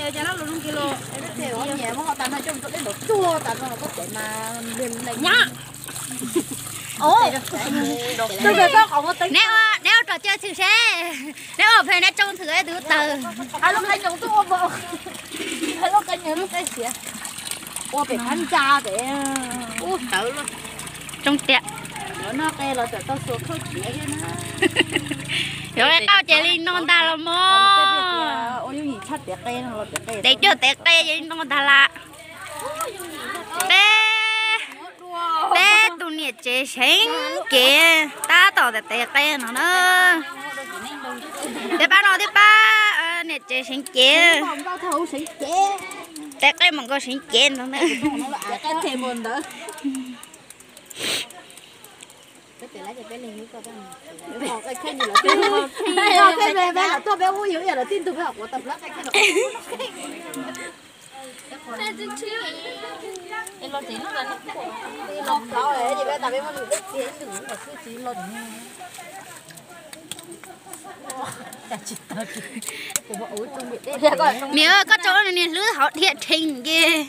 Neb ua, neb ua trò chơi thử xem. Neb ua pem neb tsoo thử tus tawg. Ua pem phab ntsa pem. Tsoo tiag. Yuav qe qauj ces li no ntag los mog. Tev cuag tev qe ces li no ntag lam. Peb, peb tus niam tsev seev cev tab tom tev qe no na. Tej pab no tej pab niam tsev seev cev, tev qe mam nkaus seev cev ntawd na. Niam, koj tso niag hlwb hauv dhia rhees ces.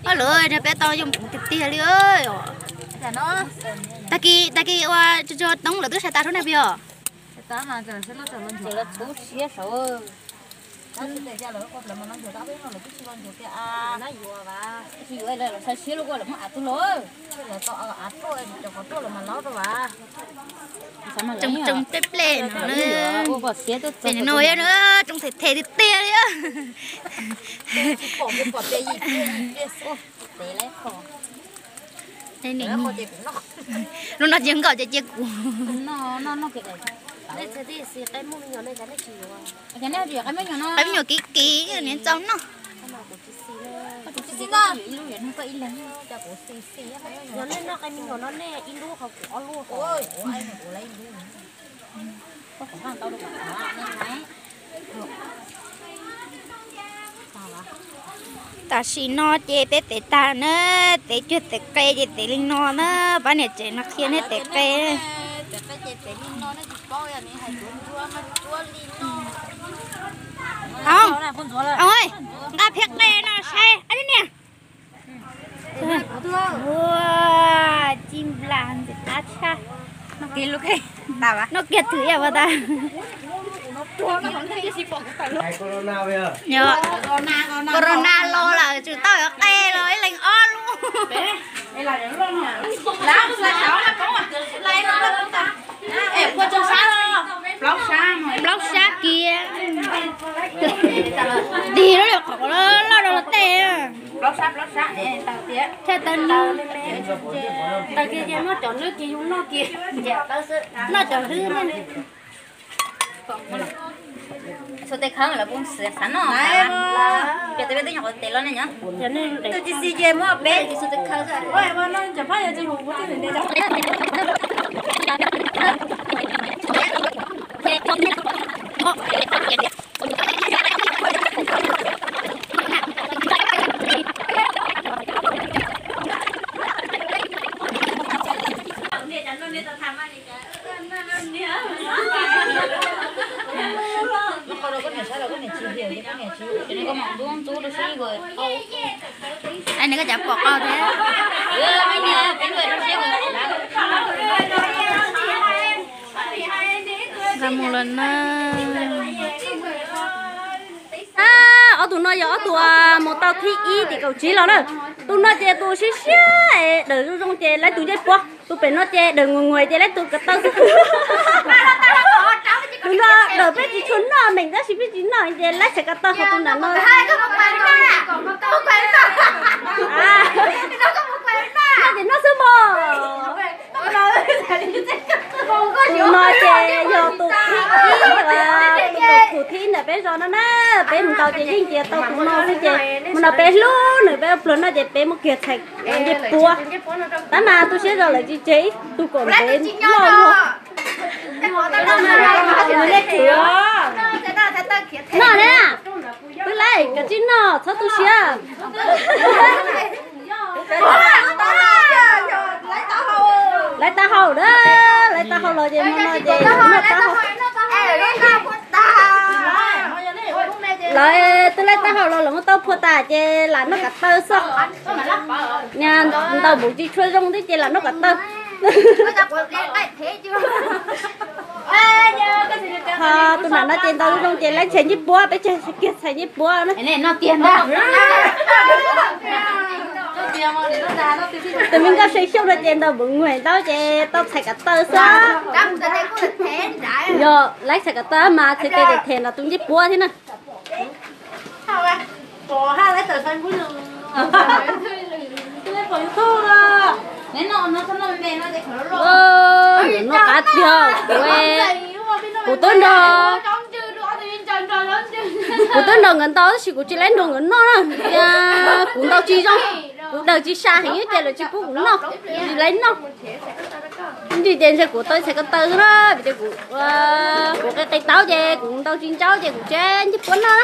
Ob lawm, peb tau yoo tiag tiag li. Tag kis, tag kis ua tso toob lawv twb sai tas rau nej pes os. Tsoo tsoo plej plej no, pem no yog tsoo them them tiag tiag li. Lub no cia nkauj ces cia kuv. Qe me nyuam kiv kiv niam txaus noj. Tam sim no ces peb tev tag na, tev cuag tev qe ces tev li no na, pab niam tsev no qhia nej tev qe. Nqa phiab qe no saib niam. Ua, ci nplas ntxim qab tshaj. Noj kiag thwm ib yam ua tas. Corona los lawm tsum tau yuav qe los ib leeg ob lub. Plaub sab kiag. Dig lub qhov loj rau los tej. Tshaj tawg nws. Tawg kiag ces muab cov nws kiag yus noj kiag. Noj cov hlwb. Xu tes khawb lawv pub xav noj. Peb twb nyuam qhuav tes los ne nyob. Tus tsis xis ces muab peb xu tes khawb. Ai, nws koj cas pom qau thiab. Nqa mus lawm na. Ob tug no yog ob tug mus tau thib ib tim kaum tsib los na. Tus no ces tus siab siab es daws zoo zoo ces laib tus ncej puab, tus pem no ces daws nguav nguav ces laib tus ko taw xwb. Tus no daws peb tsis tshua noj meem tab sis peb tsis noj ces laib txhais ko taw qhov tus nram no. Noj ces noj xwb mog. Tus no ces yog tus thib ib, tus kaum thib ntawm peb zos no na. Peb mus ntaus ces yeej tias tau tus no xwb ces mus no peb hlub nws, peb ua pluag noj ces peb muab kiag txhais ncej puab. Tab mas tu siab zog lawv tsis tseg ib tug kom ntev loj luaj. Noj na, twb laib kav tsij noj txhob tu siab. Taub hau na, lawv taub hau los ces no ces lawv twb laij taub hau los lawv muab tau phua tas ces lam noj kav taw xwb. Ntaus npaum tsis tshua zoo thiab ces lam noj kav taw. Ho tus nam no ces ntaus zoo ces laib txhais ncej puab, peb txhais kiag txhais ncej puab na. Tus me nkauj Xeeb Xyooj no ces ntaus npaum nguaim ntau ces tau txhais kav taw xwb. Yog laib txhais kav taw mas txhais tes them ntaus tus ncej puab thiab na. Noj qab tiag, kuv twb nrog, kuv twb nrog nkawd ntaus tab sis kuv tsis laib nrog nkawd noj na. Kuv ntaus tsis zoo, kuv daws tsis sa heev ces lawv tsis pub kuv noj, tsis laib noj. Ntsis ces ntshe kuv tau txhais kav taw xwb na, vim tias kuv, kuv qe qe taub ces kuv ntaus tsis ntsaub ces kuv tsis ncej puab noj na.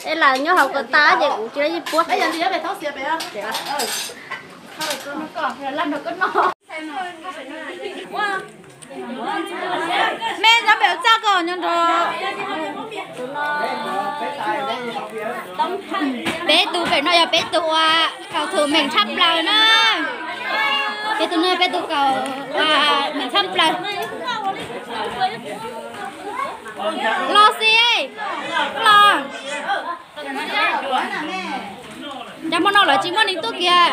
Es lam nyob hauv ko tas ces kuv tsis ncej puab. Mej nyob pem txaj ko nyob nrog. Peb tug pem no yog peb tug uas kaum thum meem tshaj plaws na. Peb tug no peb tug kaum uas meem tshaj plaws. Los xij, los. Cas hmo no lawv tsis muaj neeg tuaj kiag?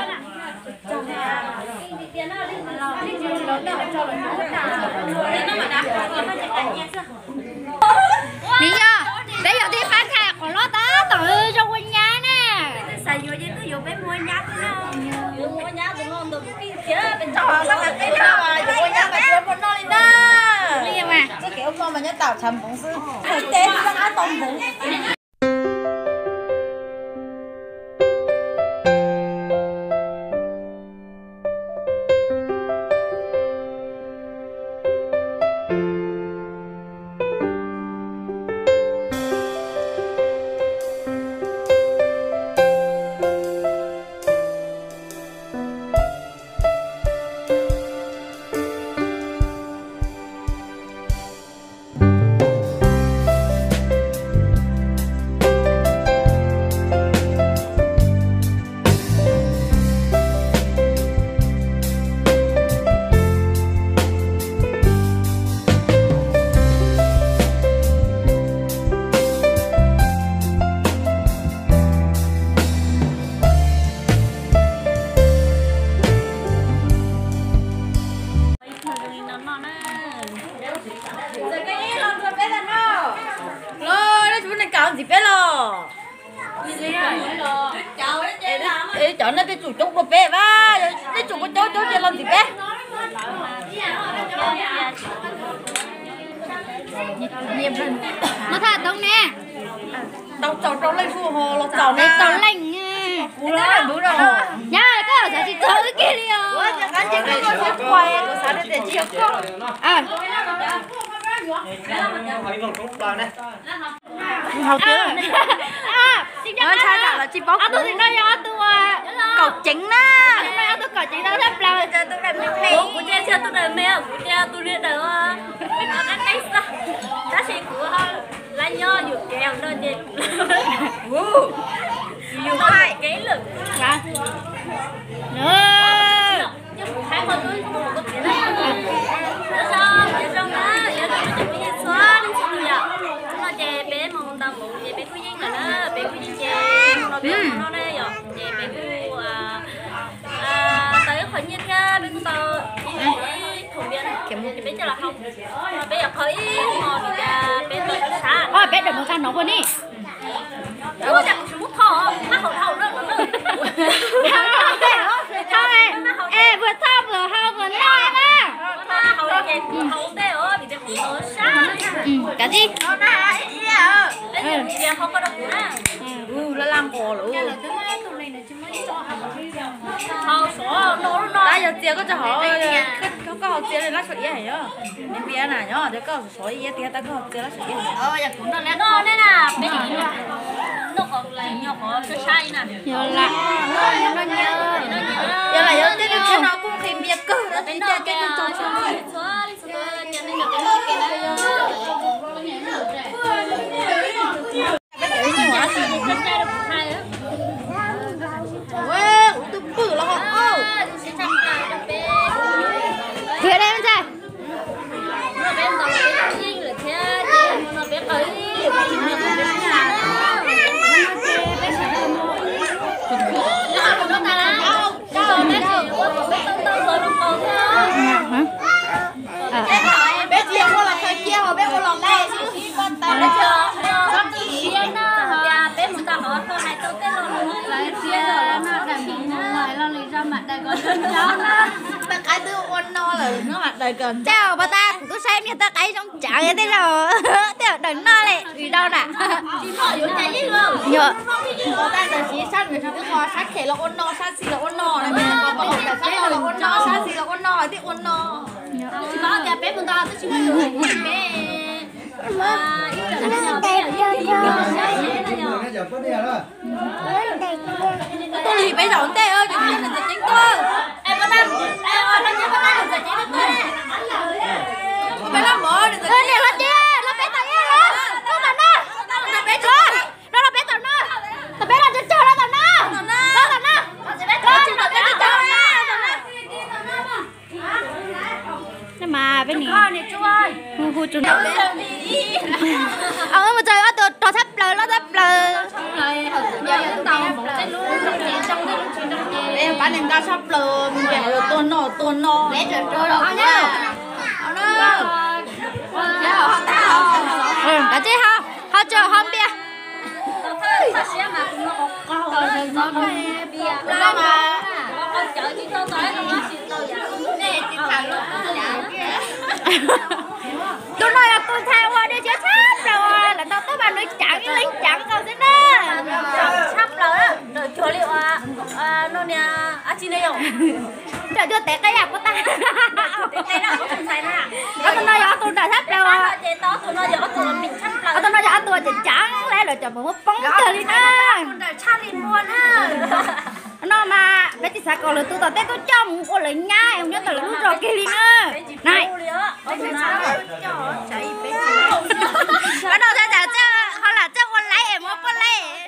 Nws yog, peb yog tib fab kha qhov loj tab tom zoo ua nyab na. Los, nej tsis muaj neeg kam ntxiv peb los? Cov nej tej tsum coob dua peb vas, nej tsum coob coob ces los ntxiv peb. Muab thaj toob ne. Tau txaus rau leej xwb ho los txaus ne. Tau leej. Kuv los npwv rau. Nyab koj xav tsis txog wb kiag li os. Haus tias ntshai tsam lawv tsis paub kuv. Kaum ceev na. Kuv ces tsis yog tus daws me, kuv ces tus li daws qab qeeb xwb, tab sis kuv lawv nyob yuam kev no ces yus hais kev lawm. Zoo na, yog tus cov phooj ywg txhua leej txhua tus yom, hnub no ces peb mus ntaus npoo ces peb kuj yeej lawm na, peb kuj yeej ces mus no peb mus no na yom, ces peb kuj tau ib qho nyiaj thiab peb kuj tau ib thooj npias na, ces peb coj los hau, peb yuav qhau ib hmo vim tias peb tau sab. Peb dawm mus tag no puas ni? Ua cas kuv tsis muab qhau, maj hau dhau lawm los na. Thau, es, puas thau puas hau puas noj na? Maj hau ces kuv hau ua ntej os, vim tias kuv hau sab. Kav tsij. Laj laj nqos lawm. Tab yog txias koj tso hov, koj hau txias laj saum iab heev os. Npias na nyob tias koj sov iab tias tab koj hau txias laj saum iab. Yog lam, yog lam yog tej tus txias no kuj nqhis npias kawg no, peb noj ces Kuv twb pwm los ho. Qhia dej me ntxhais. Peb tsis yog ua los khaws cia, peb ua los nqaij xwb. Peb mus tau qhov hais tau tej lo lus, lawv tias noj daim mus los lus zoo mam daws kom zoo na. Tawj qaib twb ua no lawm, noj mam daws kom ntxaus. Pov tas kuv twb saib niag tawj qaib zoo tsav tej zaum, tej zaum daws noj li vim rau na. Pov tas tam sim sab nws twb qhov sab khem los ua no, sab xis los ua no, sab laug los ua no, sab xis los ua no, twb ua no. Tsis paub tias peb mus ntau twb tsis muaj tus peb. Tuaj lig peb zaum ntej, ces nws txawm ceeb tuaj. Peb los mov, niam hlob Ceeb, los peb tom ib los, los tom no, los los peb tom no, tom peb los tsawg tsawg los tom no, los tom no, los tom peb tsawg tsawg los tom no. Mas peb hu hu tsu, mus txog ob tug rog tshab plaws, loj tshab plaws. Pab neeg nqa tshab plaws, mus ncaim tua noj tua noj. Kav tsij ho, ho tso ho npias. Tus no yog tus ntxhais uas nws tshab plaws, lawv tau tuaj mas nws ceev ib leeg ceev nkaus xwb na. Tshab plaws, cuag li no niag tsis ne yom. Nram cuag tes qe yam puas tag. Ob tug no yog ob tug nram tshab plaws. Ob tug no yog ob tug ceev ceev li, lawv cov mus muaj poob kawg li na. No mas peb tsis xav kom lawv tus tom tej tuaj coj mus ua lawv nyab es mus nyob tom lawv lub zos kiag li na. Nai, no txhaj tsam ho lam txawj ua laib es muab puab laib.